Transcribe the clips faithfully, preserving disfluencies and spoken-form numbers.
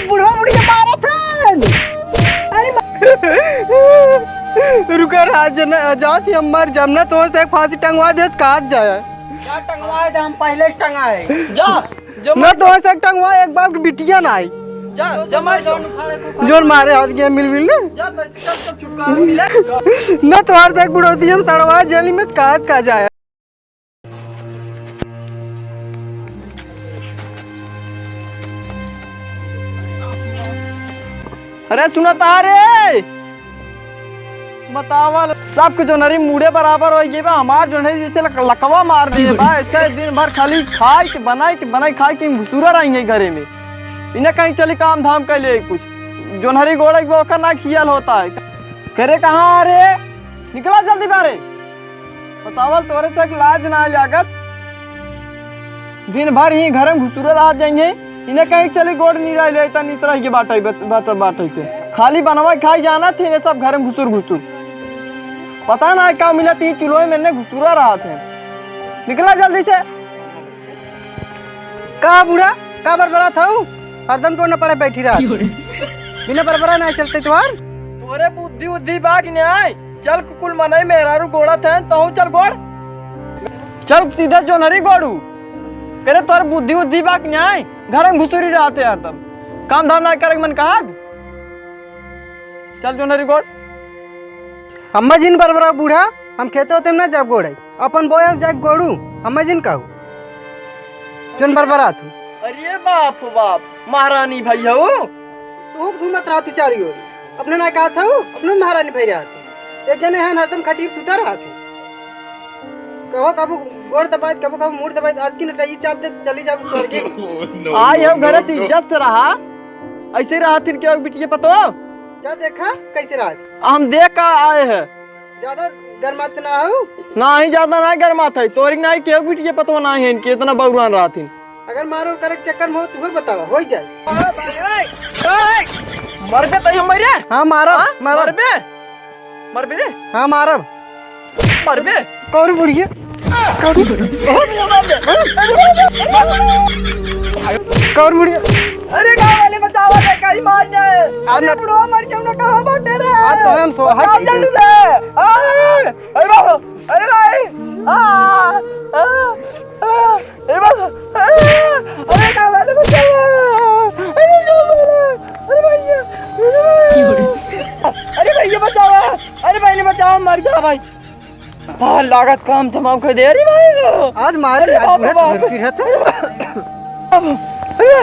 बुढ़वा बुढ़िया मारत हन। अरे मा- रुका राज, जना जात ही हमार जमना तो से फांसी टंगवा देत, कहात जाए। जा टंगवा दे, हम पहले से टंगाए। जा, जो ना तो से टंगवा, एक बाप की बिटिया ना आई। जा, जमा जो। जोन मारे हाथ गया मिल मिल ना। जा, बस, सब, सब छुटकारा मिला। ना तो हर तक बुढ़ौती हम सड़वा जेल में, कहात का जाए। अरे सुनत आ रे, बतावा, सबके जोनहरी मूड़े बराबर होइ गए बा, हमार जोनहरी जैसे लक-, लकवा मार दिए बा। ऐसे दिन भर खाली खाए के, बनाए के, बनाए खाए के घुसुरा रही है घरे में। इन्हें कहीं चली काम धाम कर ले कुछ, जोनहरी गोड़े के ओकर ना खियाल होता है। करे कहाँ रे, निकला जल्दी बारे। बतावल तोरे से एक लाज ना लागत। दिन भर ही घर में घुसुरे रह जाइए। इन्हें कहीं चली गोड़ नहीं रह लेता, निसरा के बाटे, बत-, बत-, बाटे के। खाली बनवा खाई जाना थे, ये सब घर में घुसुर घुसुर। पता ना का मिला, ती चुलोय में ने घुसुरा रहा थे। निकला जल्दी से। का बूढ़ा, का बरबरात हऊ? हरदम तो न पड़े बैठी रहा। बिना बरबरा ना चलते तोहार। तोरे बुद्धि उद्धि बा कि नाई? चल कुकुल मनई मेहरारू गोड़त हैं, तहूँ चल गोड़। चल सीधा जोनहरी गोड़ू। करे तोर बुद्धि उद्धि बा कि नाई? घर में घुसुरी रहते हरदम। काम धाम ना करे के मन कहत? चल जोनहरी गोड़। अम्मा जिन बरबरा बूढ़ा, हम खेते होते में ना जाब गोड़े। अपन बोए जाके गोड़ू, हमें जिन कहू। जोन बरबरात हूँ। अरे बाप हो बाप, महारानी भई हऊ। तू घूमत रहा तू चारी ओर। अपने ना कहत हऊ, अपने महारानी भई रहत हऊ। एक जने हैं हरदम खटिया सुता रहत हऊ। कबो कबो गोड़ दबाइत, कबो कबो मूड़ दबाइत, आज की नटई चाप दे, चली जाब स्वर्गे। आई हम घर से इज्जत से रहा, ऐसे रहा थिन के बिटिया पतो। जा देखा कैसे रहा। हम देख का आए हैं। ज्यादा गरमात ना हो। नाही, ज्यादा नाही गरमात है। तोरी नाही केहू बिटिया पतवा नाही है इनके, इतना बउरान रहथिन। अगर मारो करे के चक्कर में हो, तुहे बतावा, होई जाए। मरबे तई हम मरिया? हाँ, मारब, हाँ? मारब। मरबे? मरबे रे? हाँ, मारब। मरबे? कौन बुढ़िया? कौन? कौन बुढ़िया? अरे गाँव वाले बचावा रे, कहीं मार जाए। आज अरे ना बुढ़वा मर के उन्हें कहाँ बाटे रे? आज तो हम सोहा बचाओ कइसे? जल्दी से। आ, अरे बाबा, अरे भाई, आ, आ, आ, अरे बाबा, आ, अरे गाँव वाले बचावा। अरे गाँव वाले, अरे भैया, अरे भैया। अरे भैया बचावा, अरे भाई ने बचावा, मर जा भाई। हाँ, लागत काम तमाम कर दे। अरे भाई, आज मारे अरे यार, बाप रे पूरा बाप। धरती रहता। अरे, अरे,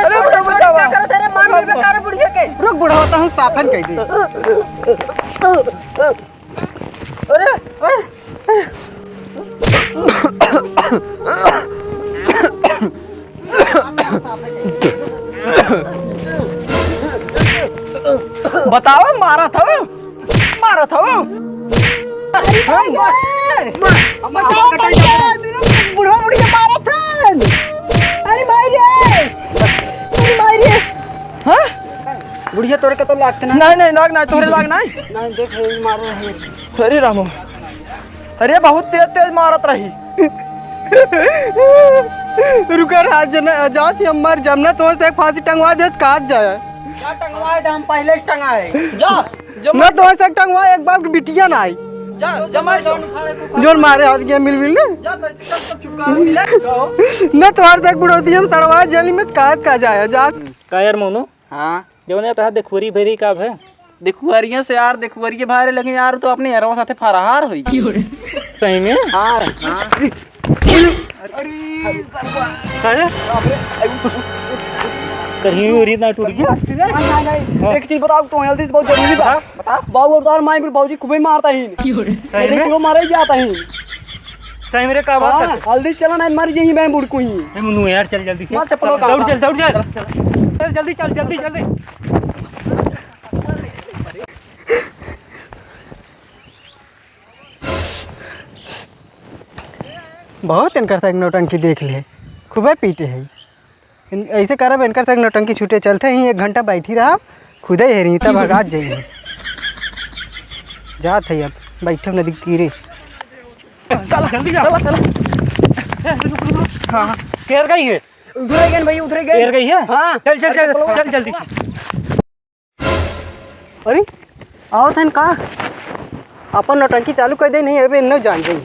अरे, अरे, बुढ़ा बचावा। क्या करत है रे? मार मेरे बेकार बुढ़िया के। रुक, बुढ़ा होता हूँ, साफन कह दे। अरे, अरे, अरे। बतावा, मारा था वो? मारा था वो? अरे भाई रे! बचाओ, बचाओ, बुढ़वा बुढ़िया मारा था। अरे भाई रे! अरे भाई रे! हाँ? बुढ़िया तोरे के तो लागते ना। नहीं, नहीं, लाग नहीं, तोरे लाग नहीं। नहीं, देख, ये मारो है। अरे रामो। अरे, बहुत तेज तेज मारत रही। रुका राज, जना, जात ही हम मर जमना, तो से फांसी टंगवा देत, कहात जाए। क्या टंगवाए थे? हम पहले से टंगाए। जा, जमा ना तो से टंगवा, एक बाप की बिटिया ना आई। जा, जमा जोन। जोन मारे हाथ गया मिल मिल ना। जा, बस, सब, सब छुटकारा मिला। ना तो हर तक बुढ़ौती हम सड़वा जेल में कहात का जाए, जा। का यार मोनू? हाँ। जौन यार तोहार देखुअरी भरी का भे? देखुअरिया से यार, देखुअरिया भारे, लेकिन यार तो अपने यारवा साथे फरार होई। सही में? हाँ, हाँ। अरे, अरे, कहीं उरी ना टूट गया? हाँ, हाँ, हाँ। एक चीज बताओ तो, जल्दी से, बहुत जरूरी बा। हाँ, बता। बाबू और तार माई पर बाबूजी खूबे मारता ही। सही में? लेकिन वो मारा ही जाता ही। सही में रे, का बात हाँ, करते? जल्दी चला ना, मर जाइए मैं बुड़कू ही। ए, मुन्नू यार, चल जल्दी से। मार चप्पल चल, उतार। दौड़ चल, दौड़ चल। चल, जल्दी चल, जल्दी, जल्दी। बहुत इनकर साथ नौटंकी देख ले, खूबे पीटे है। इन-, ऐसे करब, इनकर साथ नौटंकी छूटे। चलते ही एक घंटा बैठी रहा, खुदे हेरी, तब भगात जाइए। जात है अब, बैठो नदी के तीरे। चला, जल्दी जा। चला, चला। ए, रुक, रुक, रुक। हाँ, हाँ। केर गई है? उधर गए भैया, उधर गए। एर गई है? हाँ। चल, चल, चल, चल, चल जल्दी। अरे, आवत हन का? अपन नौटंकी चालू कर दे, नहीं, अबे न जान जाइए।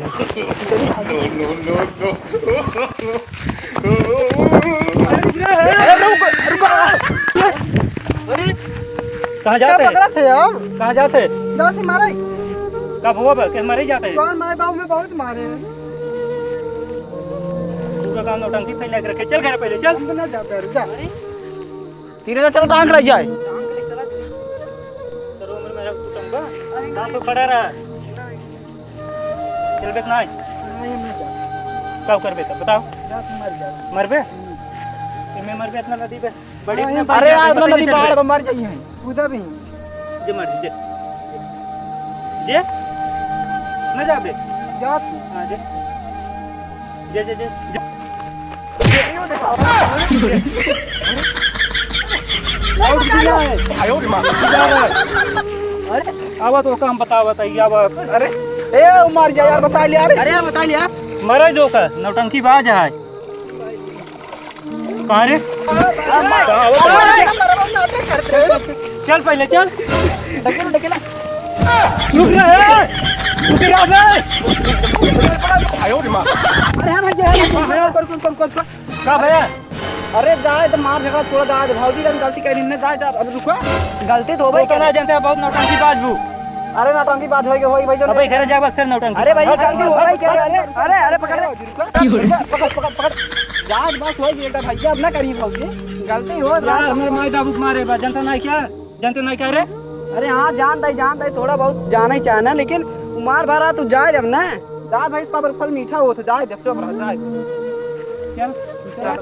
अरे, रुक, रुक। अरे, कहाँ जात है? पकड़ा थे यार? कहाँ जात है? जात है मारे। कब हुआ बा? के मारे जात है? कौन मारे बाबू में बहुत मारे हैं। पूरा गाँव नौटंकी फैला के रखे। चल घर पहले, चल। हम तो ना जाते हैं, जा। तीरे से चल, टांग ले जाए। चलो, मैं मेरा कुटुंब बा। कहाँ तो खड़ा रहा? चल बे, नहीं। नहीं, हम नहीं जाते। कब करबे तब बताओ। जा, तू मर जा। मरबे? हम्म। एमे मरबे इतना नदी बे। बड़ी हाँ, इतना अरे यार, इतना नदी पहाड़ पर मर जाइए। कूदा भी। जे मर जे। जे? न जाबे? जा तू। हाँ, जे। जे, जे, जे, जे। बहुत गिला है। अरे, आवा तो काम बतावा था, ये आवा। अरे, ए, मार जा यार, बचा लिया रे। अरे, बचा लिया। मरे दो का, नौटंकी बाज है। कहाँ रे? कहाँ हो? चल पहले, चल। ढकेल, ढकेल। रुक रे, ए! रुक रे, अबे! अरे हाँ भैया, हाँ भैया, कौन, कौन, कौन, कौन, कौन? का भैया? अरे जाए तो मार झगड़ा छोड़, जाए तो भौजी का गलती करी, ने जाए तो अब रुको। गलती तो होबे तो करे। ना जानते हैं, बहुत नौटंकी बाज बू। अरे नौटंकी बाज होई, होई भाई जो अबे नहीं घर जाबा फिर नौटंकी। अरे भाई, गलती हो गई क्या? अरे, अरे, अरे, पकड़ रे। पकड़, पकड़, पकड़। जात बस होई बेटा भैया, अब ना करी भौजी। गलती हो यार, हमारे माई बाबू के मारे बा, जानता नहीं क्या? जानते नहीं क्या रे? अरे हाँ, जानता ही, जानता ही, थोड़ा बहुत जाना ही चाहना, लेकिन मार भरा तू जाए जब ना। जा भाई, सब्र फल मीठा होत है, जाए जब चुप रह, जाए। क्या? क्या?